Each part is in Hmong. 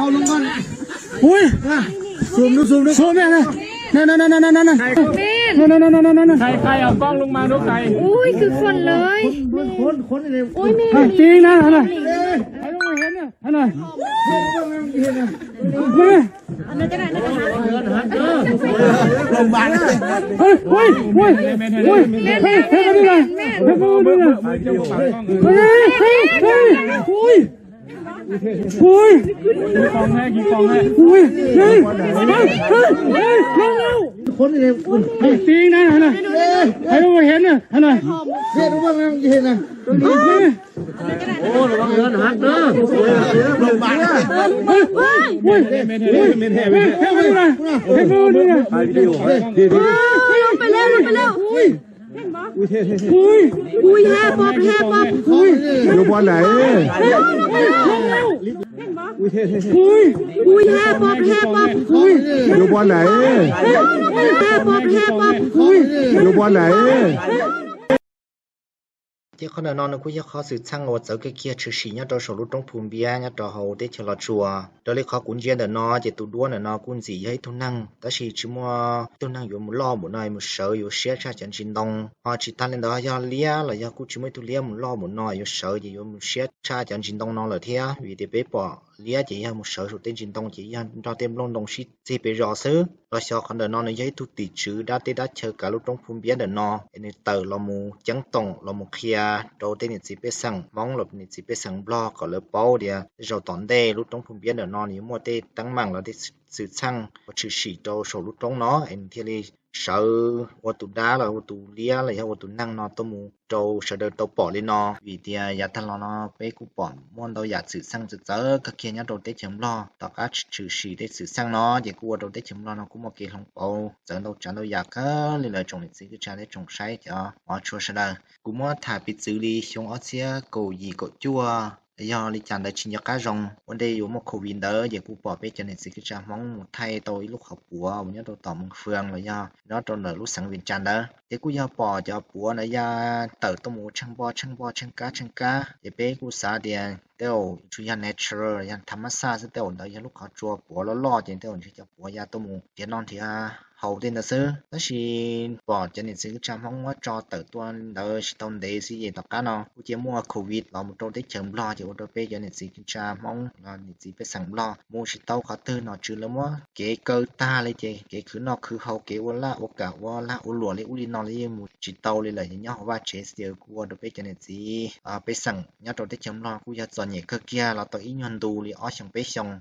Ui, zoom, zoom, zoom. Nè, nè, nè, nè. Thầy khai hòm con luôn mà đúng thầy. Ui, cực khuẩnเลย. Ui, mẹ. Thầy Tiên nè, thầy này. Thầy này. Nè. Yuav pom lawm. Yuav pom lawm. Yuav pom lawm. Ces qhov ntawm no nws kuj yog qhov xwm txheej uas txawv kawg kiag tshwm sim nyob rau saum lub roob Phu Npiab nyob rau hauv teb chaws Los Tsuas. Raws li qhov kuv ntsia ntawm no ces tus duab ntawm no kuj ntxim yog ib tug neeg, tab sis tsis muaj ib tug neeg yuav mus loj npaum no mus sawv yuav siab tshaj cov ntsis ntoo. Ho tsis tas li ntawd yog liab los yog kuj tsis muaj ib tug liab mus loj npaum no yuav sawv ces yuav mus siab tshaj cov ntsis ntoo no lawm thiab. Vim tias peb pom liab ces yog mus sawv saum tej ntsis ntoo ces yog nrog tej nplooj ntoo sib txig pes zos xwb. Los xyov qhov ntawm no nws yog ib tug tim tswv dab teb dab chaw kav lub roob Phu Npiab ntawm no es nws tawm los mus ceeb toom los mus qhia rau tej niam txiv pej xeem Hmoob los niam txiv pej xeem Nplog kom lawv paub tias tej zaum tom ntej lub roob Phu Npiab ntawm no nws yuav muaj tej teeb meem los tej xwm txheej uas tshwm sim rau saum lub roob no es nws thiaj li sawv ua tus dab los ua tus liab los yog ua tus neeg no tuaj mus rau sawv daws tau pom li no. Vim tias yav tag los no peb kuj pom muaj ntau yam xwm txheej txawv txawv kawg kiag nyob rau teb chaws Nplog. Tom qab tshwm sim tej xwm txheej no ces kuj ua rau teb chaws Nplog no kuj muaj kev hloov pauv txawv ntau tsav ntau yam kawg li lawm tsoom niam txiv kwv tshaj thiab tsoom saib cov hmov tshua sawv daws. Kuv muab tham piv txwv li xyoo ob txhiab kaum yim kaum cuaj yog li cas ntawd tsis nco qab zoo, ua ntej yuav muaj covid ntawd ces kuj pom peb cov niam txiv kwv tshaj Hmoob mus thaij tau ib lub qhov puav uas nyob rau tom Moos Fwm los yog nyob rau ntawm lub xeev Vias Cas ntawd. Ces kuj yog pom cov puav ntawd ya tawm tuaj mus tsheej npoj tsheej npoj tsheej kab tsheej kab, ces peb kuj xav tias tej zaum tsuas yog natural yog tham mas xaj xwb, tej zaum ntawd yog lub qhov tsua puav loj loj ces tej zaum ntshe cov puav ya tuaj mus nrhiav noj nrhiav haus tej ntawd xwb. Tab sis pom cov niam txiv kwv tshaj Hmoob muab tso tawm tuaj ntawd tsis tau ntev xwb ces tom qab no kuj cia muaj covid los mus rau teb chaws Nplog ces ua rau peb cov niam txiv kwv tshaj Hmoob los niam txiv pej xeem Nplog mus tsis tau qhov twg, nom tswv lawv muab kev kaw tag li ces kev khwv noj khwv haus kev ua laj ua kam ua lag ua luam li ub li no los yeej mus tsis tau li lawm. Ces nyob hauv vaj tsev xwb ces kuj ua rau peb cov niam txiv pej xeem nyob rau teb chaws Nplog kuj yog txom nyem kawg kiag los tau ib nyuag ntu li ob xyoo peb xyoo.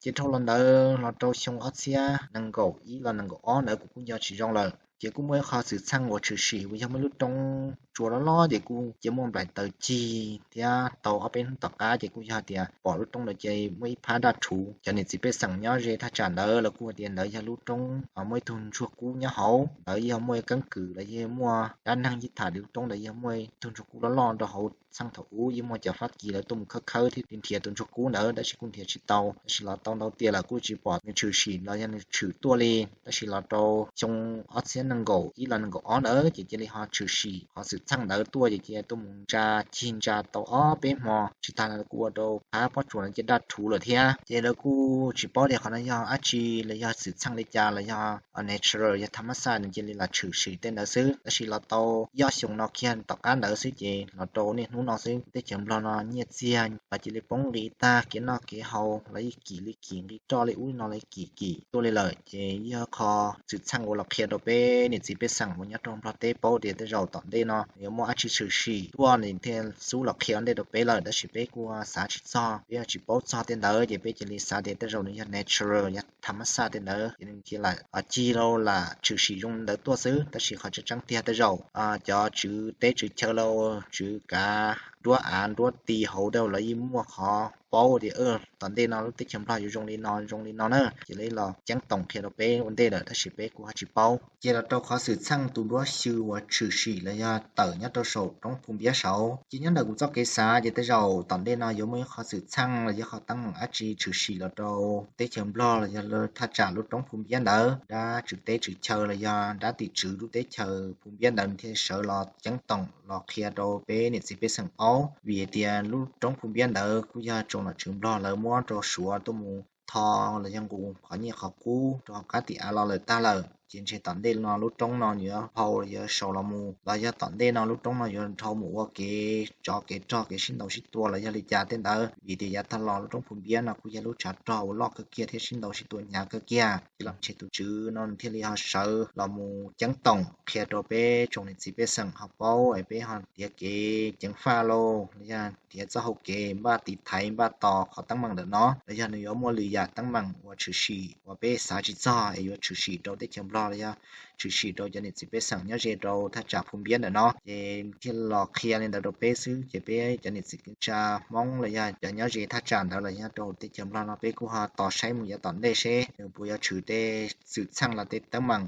Ces dhau los ntawd los rau xyoo ob txhiab nees nkaum ib los nees nkaum ob ntawd kuv kuj nco tsis zoo lawm ces kuj muaj ib qho xwm txheej uas tshwm sim uas yog muaj lub roob tsua loj loj ces kuj cia muaj nplaim taws cig thiab tau ob peb hnub tom qab ces kuj yog tias pom lub roob ntawd ces muaj ib phab daj rhuv. Cov niam txiv pej xeem nyob ze thaj tsam ntawd lawv kuj hais tias ntawd yog lub roob muaj ib tug ntsuag kub nyob hauv ntawd, yog muaj keeb kwm los yog muaj dab neeg yeej tham tias lub roob ntawd yog muaj ib tug ntsuag kub loj loj rau hauv. Txheej thaum ub yeej muaj cov Fab Kis lawv tuaj mus khawb khawb thiab nrhiav tus ntsuag kub ntawd tab sis kuj nrhiav tsis tau, tab sis los tau ntau tiam lawm kuj tsis pom nws tshwm sim los yog nws tshwm tuaj li. Tab sis los rau xyoo ob txhiab nees nkaum ib los nees nkaum ob ntawd ces cia li ho tshwm sim qhov xwm txheej ntawd tuaj ces cia tuaj mus ntsa cig ntsa tau ob peb hmo tsis tas lawv kuj ua rau phab pob tsuas no cia daj rhuv lawm thiab. Ces lawv kuj tsis paub tias qhov no yog dab tsi los yog xwm txheej li cas los yog natural yog tham mas xaj nws cia li los tshwm sim tej ntawd xwb. Tab sis los tau ob xyoos no kiag tom qab ntawd xwb ces los rau niaj hnub no xwb teb chaws Nplog no nyiaj txiag los cia li poob nqi tag, kev noj kev haus los yeej kim li kim, nqi roj li ub li no los kim kim tuaj li lawm. Ces yog qho xwm txheej uas los qhia rau peb niam txiv pej xeem uas nyob rau Nplog teb paub tias tej zaum tom ntej no yuav muaj dab tsi tshwm sim tuaj nws thiaj xub los qhia ua ntej rau peb lawm, tab sis peb kuj xav tsis txog, peb tsis paub txog tej ntawd ces peb cia li xav tias tej zaum nws yog natural yog tham mas xaj tej ntawd ces nws cia li cig los lam tshwm sim zoo ntawd tuaj xwb. Tab sis qhov tseeb tseeb tiag tej zaum cov tswv teb tswv chaw los tswv kav nruab av nruab ti hauv tej los yeej muaj qhov paub tias tom ntej no lub teb chaws Nplog yuav zoo li no zoo li no na, ces lawv los ceeb toom qhia rau peb ua ntej lawm tab sis peb kuj ho tsis paub. Ces los rau qhov xwm txheej tus duab xyw uas tshwm sim los yog tawm nyob rau saum roob Phu Npiab saud, ces nyob ntawm kuv txoj kev xav ces tej zaum tom ntej no yuav muaj ib qho xwm txheej los yog qhov teeb meem dab tsi tshwm sim los rau teb chaws Nplog los yog thaj tsam lub roob Phu Npiab ntawd, dab tswv teb tswv chaw los yog dab tim tswv lub teb chaws Phu Npiab ntawd nws thiaj sawv los ceeb toom los qhia rau peb niam txiv pej xeem paub. Vim hais tias lub roob Phu Npiab ntawd kuj yog tsoom nom tswv Nplog lawv muab rau Suav tuaj mus tho los yog nqus qhov nyiaj qhov kub rau hauv qab tim av los lawm tag lawm. ces ntshe tom ntej no lub roob no yuav dhau yuav saud los mus, los yog tom ntej no lub roob no yuav dhau mus ua kev tsov kev rog kev sib ntaus sib tua los yog li cas tej ntawd, vim tias yav tag los lub roob Phu Npiab no kuj yog lub tshav rog uas loj kawg kiag thiab sib ntaus sib tua hnyav kawg kiag. Ces los ntshe tus tswv no thiaj li ho sawv los mus ceeb toom qhia rau peb tsoom niam txiv pej xeem ho paub es peb ho ntiav kev ceev faj lauj, los yog ntiav txoj hau kev npaj tiv thaiv npaj tos qhov teeb meem ntawm no, los yog nws yuav muaj lwm yam teeb meem uas tshwm sim uas peb xav tsis txog es yuav tshwm sim rau teb chaws Nplog los yog tshwm sim rau cov niam txiv pej xeem nyob ze rau thaj tsam Phu Npiab ntawm no. Ces thiaj los qhia li ntawd rau peb xwb, ces peb cov niam txiv kwv tij Hmoob los yog cov nyob ze thaj tsam ntawd los yog rau teb chaws Nplog no peb kuj ho tos saib mus yav tom ntej seb nws puas yuav tshwm tej xwm txheej los tej teeb meem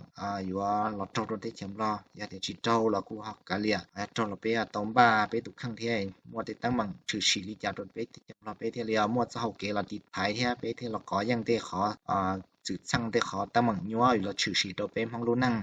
yuav los raug rau teb chaws Nplog. Yog tias tsis raug los kuj ho kav liam, yog raug los peb tau npaj peb tus kheej thiab muaj tej teeb meem tshwm sim li cas rau peb teb chaws Nplog peb thiaj li muaj txoj hau kev los tiv thaiv thiab peb thiaj los kov yeej tej qhov xwm txheej tej qhov teeb meem nyuaj los tshwm sim rau peb Hmoob lub neej.